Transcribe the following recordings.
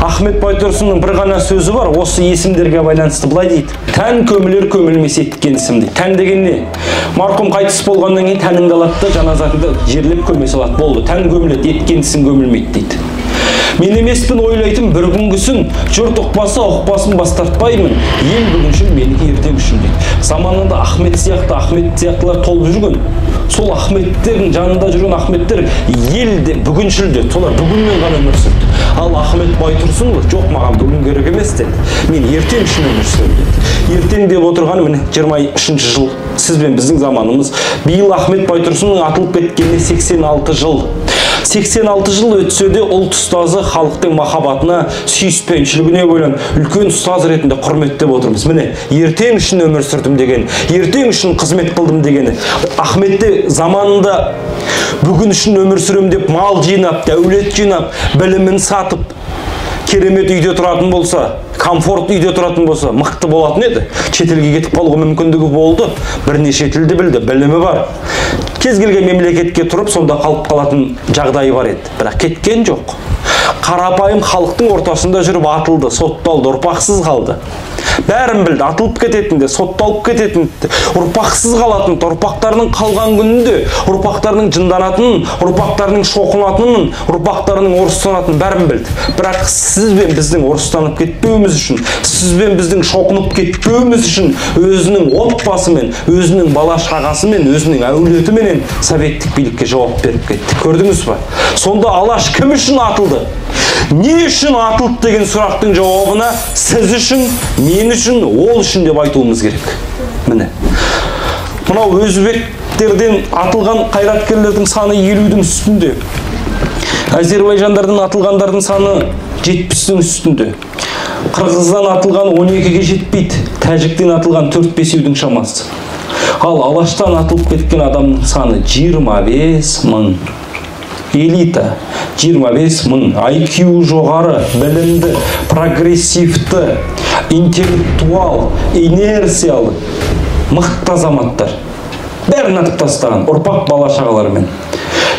Ахмет Байтұрсынның бір ғана сөзі бар, осы есімдерге байланысты былай дейді. Тән көмілер көмілмес еткен ісім дейді. Тән деген не? Марқұм қайтыс болғаннан кейін тәніңді алады да, жаназаңды жерлеп көме салады, болды. Тән көміледі, еткен ісің көмілмейді дейді. Мен емеспін ойлайтын бір күнгісін, жұрт ұқпаса ұқпасын бас тартпаймын, ел бүгіншіл менікі ертең үшін дейді. Заманында Ахмет сияқты, Ахмет сияқтылар толып жүрген. Сол Ахметтердің жанында жүрген Ахметтер елде бүгіншіл деді. Солар бүгінмен ғана өмір сүрді. Ал Ахмет Байтұрсынұлы жоқ, маған бүгін керек емес деді. Мен ертең үшін өмір сүремін деді. Ертең деп отырғаны міне 23-ші жыл. Сіз бен біздің заманымыз. Биыл Ахмет Байтұрсынның атылып кеткеніне 86 жыл. 86 жыл өтсе де ұлт ұстазы халықтың махаббатына, сүйіспеншілігіне бөленіп, үлкен ұстаз ретінде құрметтеп отырмыз. Міне, ертең үшін өмір сүрдім деген, ертең үшін қызмет қылдым дегені. Ахметте заманында бүгін үшін өмір сүрем деп мал жинап, дәулет жинап, білімін сатып, керемет үйде тұратын болса, комфорт үйде тұратын болса, мықты болатын еді. Шетелге кетіп қалуға мүмкіндігі болды. Бірнеше тілді білді, білімі бар. Кез келген мемлекетке тұрып, сонда қалып қалатын жағдайы бар еді. Бірақ кеткен жоқ. Қарапайым халықтың ортасында жүріп атылды, сотталды, ұрпақсыз қалды. Бәрін білді, атылып кететін де, сотталып кететін де, ұрпақсыз қалатын, ұрпақтарының қалған күнінде, ұрпақтарының жынданатынын, ұрпақтарының шоқынатынын, ұрпақтарының орыстанатынын бәрін білді. Бірақ сіз бен біздің орыстанып кетпеуіміз үшін, сіз бен біздің шоқынып кетпеуіміз үшін өзінің отбасымен, өзінің бала шағасымен, өзінің әулетіменен советтік билікке жауап беріп кетті. Көрдіңіз ба? Сонда Алаш кім үшін атылды? Не үшін атылды деген сұрақтың жауабына сіз үшін, мен үшін, ол үшін деп айтуымыз керек. Міне. Мынау өзбектерден атылған қайраткерлердің саны 50-дің үстінде. Әзербайжандардан атылғандардың саны 70-дің үстінде. Қырғыздан атылған 12-ге жетпейді. Тәжіктен атылған 4-5-еудің шамасы. Ал Алаштан атылып кеткен адамның саны 25 мың. Элита 25 мың, IQ жоғары, білімді, прогрессивті, интеллектуал, инерциялы, мықты азаматтар. Бәрін атып тастаған, ұрпақ бала шағаларымен.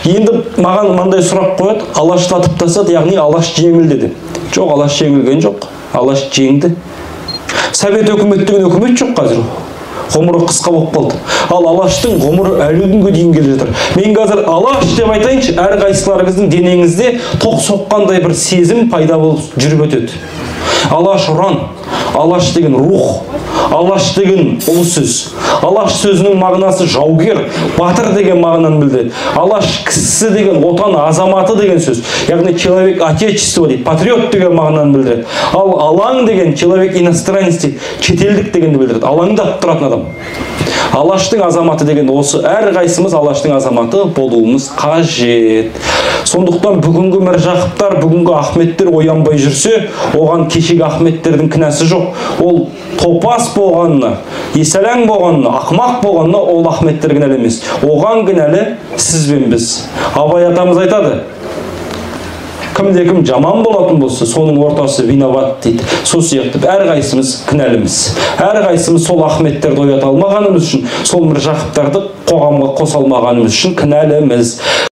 Енді маған мынандай сұрақ қояды, Алашты атып тастады, яғни Алаш жеңілді деп. Жоқ, Алаш жеңілген жоқ, Алаш жеңді. Совет өкіметі деген өкімет жоқ қазір. Ғұмыры қысқа болып қалды. Ал Алаштың ғұмыры әлі күнге дейін келе жатыр. Мен қазір Алаш деп айтайыншы, әрқайсыларыңыздың денеңізде тоқ соққандай бір сезім пайда болып жүріп өтеді. Алаш ұран, Алаш деген рух, Алаш деген ұлы сөз. Алаш сөзінің мағынасы жаугер, батыр деген мағынаны білдіреді. Алаш кісісі деген отан азаматы деген сөз. Яғни человек отечества дейді, патриот деген мағынаны білдіреді. Ал алаң деген человек иностранец дейді, шетелдік дегенді білдіреді. Алаңдап тұратын адам. Алаштың азаматы деген осы, әрқайсымыз Алаштың азаматы болуымыз қажет. Сондықтан бүгінгі Міржақыптар, бүгінгі Ахметтер оянбай жүрсе, оған кешегі Ахметтердің кінәсі жоқ. Ол топас болғанына, есалаң болғанына, ақымақ болғанына ол Ахметтер кінәлі емес. Оған кінәлі сіз бен біз. Абай атамыз айтады, кімде кім жаман болатын болса, соның ортасы виноват дейді. Сол сияқты әрқайсымыз кінәліміз. Әрқайсымыз сол Ахметтерді оята алмағанымыз үшін, сол Міржақыптарды қоғамға қоса алмағанымыз үшін кінәліміз.